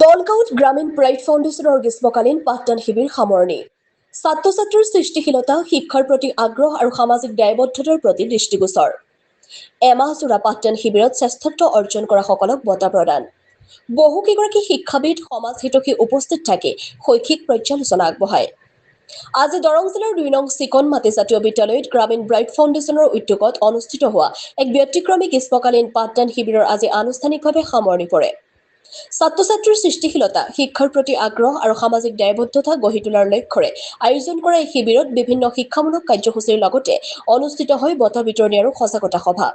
দলগাঁৱত গ্ৰামীণ bright ফাউণ্ডেশ্যনৰ গ্ৰীষ্মকালীন পাঠদান শিবিৰ সামৰণি। ছাত্ৰ ছাত্ৰীৰ সৃষ্টিশীলতা, শিক্ষাৰ প্ৰতি আগ্ৰহ আৰু সামাজিক দায়বদ্ধতাৰ প্ৰতি দৃষ্টিগোচৰ। এমাহজোৰা পাঠদান শিবিৰত শ্ৰেষ্ঠত্ব অৰ্জন কৰাসকলক বঁটা প্ৰদান। বহুকেইগৰাকী শিক্ষাবিদ, সমাজ হিতৈষী উপস্থিত থাকি শৈক্ষিক পৰ্যালোচনা আগবঢ়ায়। আজি দৰং জিলাৰ 2 নং চিকন মাটি জাতীয় বিদ্যালয়ত গ্ৰামীণ ব্ৰাইট ফাউণ্ডেশ্যনৰ উদ্যোগত অনুষ্ঠিত হোৱা এক ব্যতিক্ৰমী গ্ৰীষ্মকালীন পাঠদান শিবিৰৰ আজি আনুষ্ঠানিকভাৱে সামৰণি পৰে। ছাত্ৰ ছাত্ৰীৰ সৃষ্টিশীলতা, শিক্ষাৰ প্ৰতি আগ্ৰহ আৰু সামাজিক দায়বদ্ধতা গঢ়ি তোলাৰ লক্ষ্যৰে আয়োজন কৰা এই শিবিৰত বিভিন্ন শিক্ষামূলক কাৰ্যসূচীৰ লগতে অনুষ্ঠিত হয় বঁটা বিতৰণী আৰু সজাগতা সভা।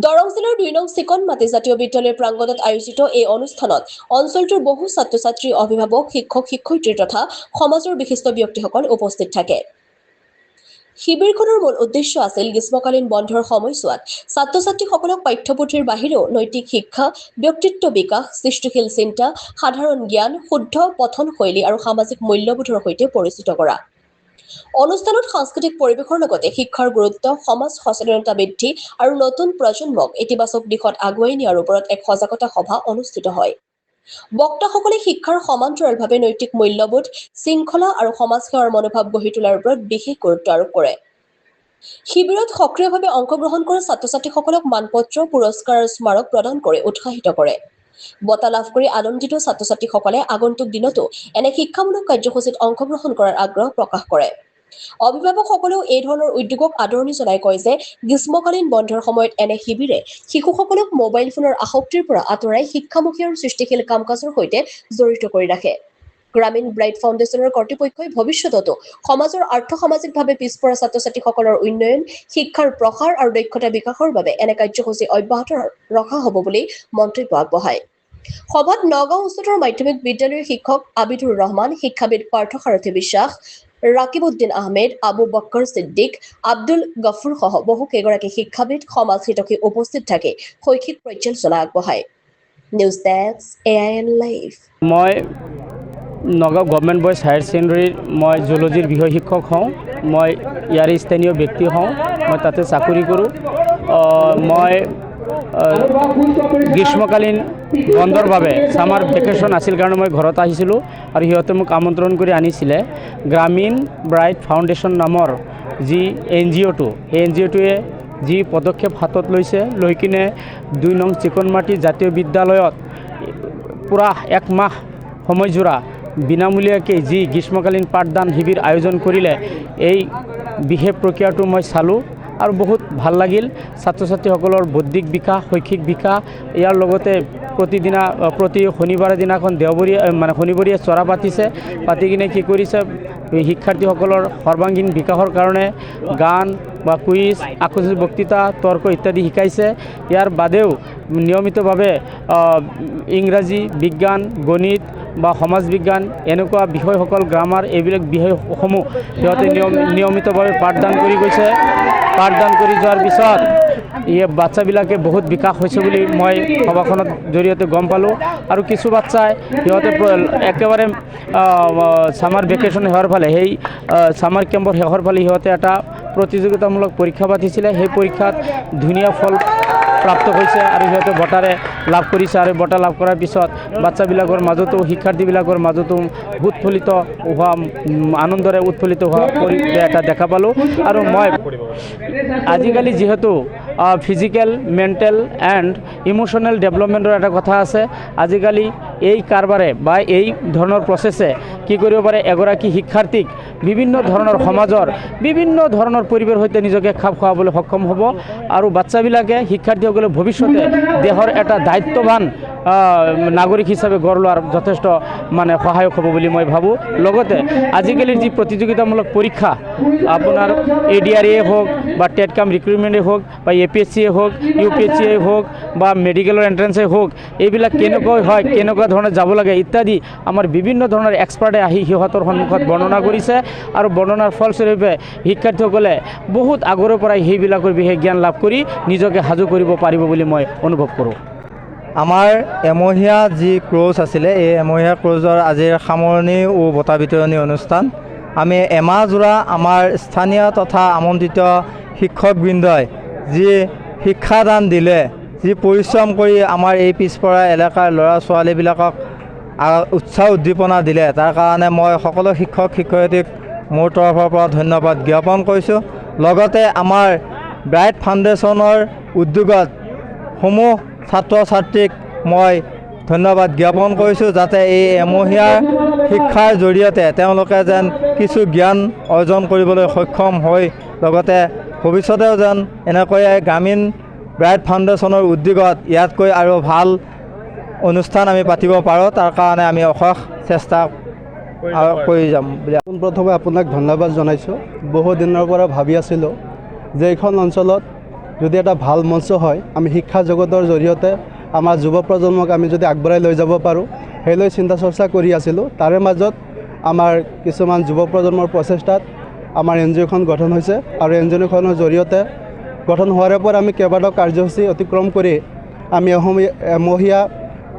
দৰং জিলাৰ 2 নং চিকন মাটি জাতীয় বিদ্যালয়ৰ প্ৰাংগণত আয়োজিত এই অনুষ্ঠানত অঞ্চলটোৰ বহু ছাত্ৰ ছাত্ৰী, অভিভাৱক, শিক্ষক শিক্ষয়িত্ৰী তথা সমাজৰ বিশিষ্ট ব্যক্তিসকল উপস্থিত থাকে। শিবিৰখনৰ মূল উদ্দেশ্য আছিল গ্ৰীষ্মকালীন বন্ধৰ সময়ছোৱাত ছাত্ৰ ছাত্ৰীসকলক পাঠ্যপুথিৰ বাহিৰেও নৈতিক শিক্ষা, ব্যক্তিত্ব বিকাশ, সৃষ্টিশীল চিন্তা, সাধাৰণ জ্ঞান, শুদ্ধ পঠন শৈলী আৰু সামাজিক মূল্যবোধৰ সৈতে পৰিচিত কৰা। অনুষ্ঠানত সাংস্কৃতিক পৰিৱেশৰ লগতে শিক্ষাৰ গুৰুত্ব, সমাজ সচেতনতা বৃদ্ধি আৰু নতুন প্ৰজন্মক ইতিবাচক দিশত আগুৱাই নিয়াৰ ওপৰত এক সজাগতা সভা অনুষ্ঠিত হয়। বক্তাসকলে শিক্ষাৰ সমান্তৰালভাৱে নৈতিক মূল্যবোধ, শৃংখলা আৰু সমাজসেৱাৰ মনোভাৱ গঢ়ি তোলাৰ ওপৰত বিশেষ গুৰুত্ব আৰোপ কৰে। শিবিৰত সক্ৰিয়ভাৱে অংশগ্ৰহণ কৰা ছাত্ৰ ছাত্ৰীসকলক মানপত্ৰ, পুৰস্কাৰ আৰু স্মাৰক প্ৰদান কৰি উৎসাহিত কৰে। বঁটা লাভ কৰি আনন্দিত ছাত্ৰ ছাত্ৰীসকলে আগন্তুক দিনতো এনে শিক্ষামূলক কাৰ্যসূচীত অংশগ্ৰহণ কৰাৰ আগ্ৰহ প্ৰকাশ কৰে। অভিভাৱকসকলেও এই ধৰণৰ উদ্যোগক আদৰণি জনাই কয় যে গ্ৰীষ্মকালীন বন্ধৰ সময়ত এনে শিবিৰে শিশুসকলক মোবাইল ফোনৰ আসক্তিৰ পৰা আঁতৰাই শিক্ষামুখী আৰু সৃষ্টিশীল কাম কাজৰ সৈতে জড়িত কৰি ৰাখে। গ্ৰামীণ ব্ৰাইট ফাউণ্ডেশ্যনৰ কৰ্তৃপক্ষই ভৱিষ্যততো সমাজৰ আৰ্থসামাজিকভাৱে পিছপৰা ছাত্ৰ ছাত্ৰীসকলৰ উন্নয়ন, শিক্ষাৰ প্ৰসাৰ আৰু দক্ষতা বিকাশৰ বাবে এনে কাৰ্যসূচী অব্যাহত ৰখা হ'ব বুলি মন্তব্য আগবঢ়ায়। সভাত নগাঁও উচ্চতৰ মাধ্যমিক বিদ্যালয়ৰ শিক্ষক আবিদুৰ ৰহমান, শিক্ষাবিদ পাৰ্থসাৰথী বিশ্বাস, ৰাকিবউদ্দিন আহমেদ, আবু বক্কৰ ছিদ্দিক, আব্দুল গফুৰসহ বহু কেইগৰাকী শিক্ষাবিদ, সমাজ হিতৈষী উপস্থিত থাকি শৈক্ষিক পৰ্যালোচনা আগবঢ়ায়। News desk, AIN live. মই নগাঁও গভমেণ্ট বইজ হায়াৰ ছেকেণ্ডেৰীৰ মই জুলজিৰ বিষয় শিক্ষক হওঁ। মই ইয়াৰে স্থানীয় ব্যক্তি হওঁ। মই তাতে চাকৰি কৰোঁ। মই গ্ৰীষ্মকালীন বন্ধৰ বাবে, ছামাৰ ভেকেশ্যন আছিল কাৰণে মই ঘৰত আহিছিলোঁ আৰু সিহঁতে মোক আমন্ত্ৰণ কৰি আনিছিলে। গ্ৰামীণ ব্ৰাইট ফাউণ্ডেশ্যন নামৰ যি এনজিঅ'টো, সেই এনজিঅ'টোৱে যি পদক্ষেপ হাতত লৈছে, লৈ কিনে 2 নং চিকনমাটি জাতীয় বিদ্যালয়ত পূৰা এক মাহ সময়জোৰা বিনামূলীয়াকৈ যি গ্ৰীষ্মকালীন পাঠদান শিবিৰ আয়োজন কৰিলে, এই বিশেষ প্ৰক্ৰিয়াটো মই চালোঁ আৰু বহুত ভাল লাগিল। ছাত্ৰ ছাত্ৰীসকলৰ বৌদ্ধিক বিকাশ, শৈক্ষিক বিকাশ, ইয়াৰ লগতে প্ৰতিদিনা, প্ৰতি শনিবাৰৰ দিনাখন, দেওবৰীয়া মানে শনিবৰীয়া চ'ৰা পাতিছে। পাতি কিনে কি কৰিছে, শিক্ষাৰ্থীসকলৰ সৰ্বাংগীন বিকাশৰ কাৰণে গান বা কুইজ, আকস্মিক বক্তৃতা, তৰ্ক ইত্যাদি শিকাইছে। ইয়াৰ বাদেও নিয়মিতভাৱে ইংৰাজী, বিজ্ঞান, গণিত বা সমাজ বিজ্ঞান এনেকুৱা বিষয়সকল, গ্ৰামাৰ, এইবিলাক বিষয়সমূহ সিহঁতে নিয়মিতভাৱে পাঠদান কৰি গৈছে। পাঠদান কৰি যোৱাৰ পিছত বাচ্চাবিলাকে বহুত বিকাশ হৈছে বুলি মই সভাখনৰ জৰিয়তে গম পালোঁ। আৰু কিছু বাচ্চাই সিহঁতে একেবাৰে ছামাৰ ভেকেশ্যন শেষৰ ফালে, সেই ছামাৰ কেম্পৰ শেষৰ ফালে সিহঁতে এটা প্ৰতিযোগিতামূলক পৰীক্ষা পাতিছিলে। সেই পৰীক্ষাত ধুনীয়া ফল প্ৰাপ্ত হৈছে আৰু সিহঁতে বঁটাৰে লাভ কৰিছে। আৰু বঁটা লাভ কৰাৰ পিছত বাচ্চাবিলাকৰ মাজতো, শিক্ষাৰ্থীবিলাকৰ মাজতো উৎফুল্লিত হোৱা, আনন্দৰে উৎফুল্লিত হোৱা পৰিৱেশ এটা দেখা পালোঁ। আৰু মই আজিকালি যিহেতু ফিজিকেল, মেণ্টেল এণ্ড ইম'শ্যনেল ডেভেলপমেণ্টৰ এটা কথা আছে, আজিকালি এই কাৰবাৰে বা এই ধৰণৰ প্ৰচেছে কি কৰিব পাৰে, এগৰাকী শিক্ষাৰ্থীক বিভিন্ন ধৰণৰ সমাজৰ বিভিন্ন ধৰণৰ পৰিৱেশৰ সৈতে নিজকে খাপ খুৱাবলৈ সক্ষম হ'ব আৰু বাচ্চাবিলাকে, শিক্ষাৰ্থীসকলে ভৱিষ্যতে দেশৰ এটা দায়িত্ববান নাগৰিক হিচাপে গঢ় লোৱাৰ যথেষ্ট মানে সহায়ক হ'ব বুলি মই ভাবোঁ। লগতে আজিকালিৰ যি প্ৰতিযোগিতামূলক পৰীক্ষা, আপোনাৰ এডিআৰইয়ে হওক বা টেট কাম ৰিক্ৰুইটমেণ্টেই হওক বা এপিএছচিয়ে হওক, ইউপিএছচিয়ে হওক বা মেডিকেলৰ এণ্ট্ৰেঞ্চেই হওক, এইবিলাক কেনেকৈ হয়, কেনেকুৱা ধৰণে যাব লাগে ইত্যাদি আমাৰ বিভিন্ন ধৰণৰ এক্সপাৰ্টে আহি সিহঁতৰ সন্মুখত বৰ্ণনা কৰিছে। আৰু বৰ্ণনাৰ ফলস্বৰূপে শিক্ষাৰ্থীসকলে বহুত আগৰে পৰাই সেইবিলাকৰ বিষয়ে জ্ঞান লাভ কৰি নিজকে সাজু কৰিব পাৰিব বুলি মই অনুভৱ কৰোঁ। আমাৰ এমহীয়া যি ক্ৰ'জ আছিলে, এই এমহীয়া ক্ৰ'জৰ আজিৰ সামৰণি ও বঁটা বিতৰণী অনুষ্ঠান। আমি এমাহজোৰা আমাৰ স্থানীয় তথা আমন্ত্ৰিত শিক্ষকবৃন্দই যি শিক্ষাদান দিলে, যি পৰিশ্ৰম কৰি আমাৰ এই পিছপৰা এলেকাৰ ল'ৰা ছোৱালীবিলাকক উৎসাহ উদ্দীপনা দিলে, তাৰ কাৰণে মই সকলো শিক্ষক শিক্ষয়িত্ৰীক মোৰ তৰফৰ পৰা ধন্যবাদ জ্ঞাপন কৰিছোঁ। লগতে আমাৰ ব্ৰাইট ফাউণ্ডেশ্যনৰ উদ্যোগত সমূহ ছাত্ৰ ছাত্ৰীক মই ধন্যবাদ জ্ঞাপন কৰিছোঁ, যাতে এই এমহীয়া শিক্ষাৰ জৰিয়তে তেওঁলোকে যেন কিছু জ্ঞান অৰ্জন কৰিবলৈ সক্ষম হৈ লগতে ভৱিষ্যতেও যেন এনেকৈয়ে গ্ৰামীণ ব্ৰাইট ফাউণ্ডেশ্যনৰ উদ্যোগত ইয়াতকৈ আৰু ভাল অনুষ্ঠান আমি পাতিব পাৰোঁ, তাৰ কাৰণে আমি অশেষ চেষ্টা কৰি যাম বুলি। পোনপ্ৰথমে আপোনাক ধন্যবাদ জনাইছোঁ। বহু দিনৰ পৰা ভাবি আছিলোঁ যে এইখন অঞ্চলত যদি এটা ভাল মঞ্চ হয়, আমি শিক্ষা জগতৰ জৰিয়তে আমাৰ যুৱ প্ৰজন্মক আমি যদি আগবঢ়াই লৈ যাব পাৰোঁ, সেই লৈ চিন্তা চৰ্চা কৰি আছিলোঁ। তাৰে মাজত আমাৰ কিছুমান যুৱ প্ৰজন্মৰ প্ৰচেষ্টাত আমাৰ এন জি অ'খন গঠন হৈছে আৰু এন জি অ'খনৰ জৰিয়তে গঠন হোৱাৰে পৰা আমি কেইবাটাও কাৰ্যসূচী অতিক্ৰম কৰি আমি এমহীয়া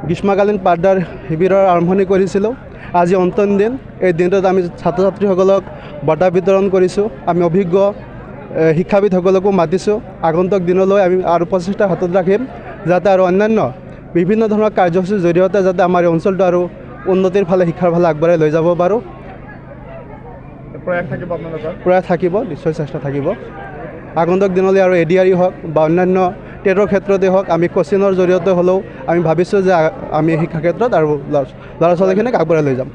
গ্ৰীষ্মকালীন পাঠদান শিবিৰৰ আৰম্ভণি কৰিছিলোঁ। আজি অন্তিম দিন। এই দিনটোত আমি ছাত্ৰ ছাত্ৰীসকলক বঁটা বিতৰণ কৰিছোঁ। আমি অভিজ্ঞ শিক্ষাবিদসকলকো মাতিছোঁ। আগন্তুক দিনলৈ আমি আৰু প্ৰচেষ্টা হাতত ৰাখিম, যাতে আৰু অন্যান্য বিভিন্ন ধৰণৰ কাৰ্যসূচীৰ জৰিয়তে যাতে আমাৰ এই অঞ্চলটো আৰু উন্নতিৰ ফালে, শিক্ষাৰ ফালে আগবঢ়াই লৈ যাব পাৰোঁ। প্ৰয়াস থাকিব আপোনালোকৰ? প্ৰয়াস থাকিব, নিশ্চয় চেষ্টা থাকিব। আগন্তুক দিনলৈ আৰু এ ডি আৰ ই হওক বা অন্যান্য টেটৰ ক্ষেত্ৰতে হওক, আমি কোচিঙৰ জৰিয়তে হ'লেও আমি ভাবিছোঁ যে আমি শিক্ষা ক্ষেত্ৰত আৰু ল'ৰা ছোৱালীখিনিক আগবঢ়াই লৈ যাম।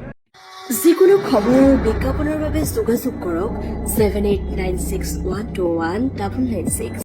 যিকোনো খবৰ আৰু বিজ্ঞাপনৰ বাবে যোগাযোগ কৰক 7896121996।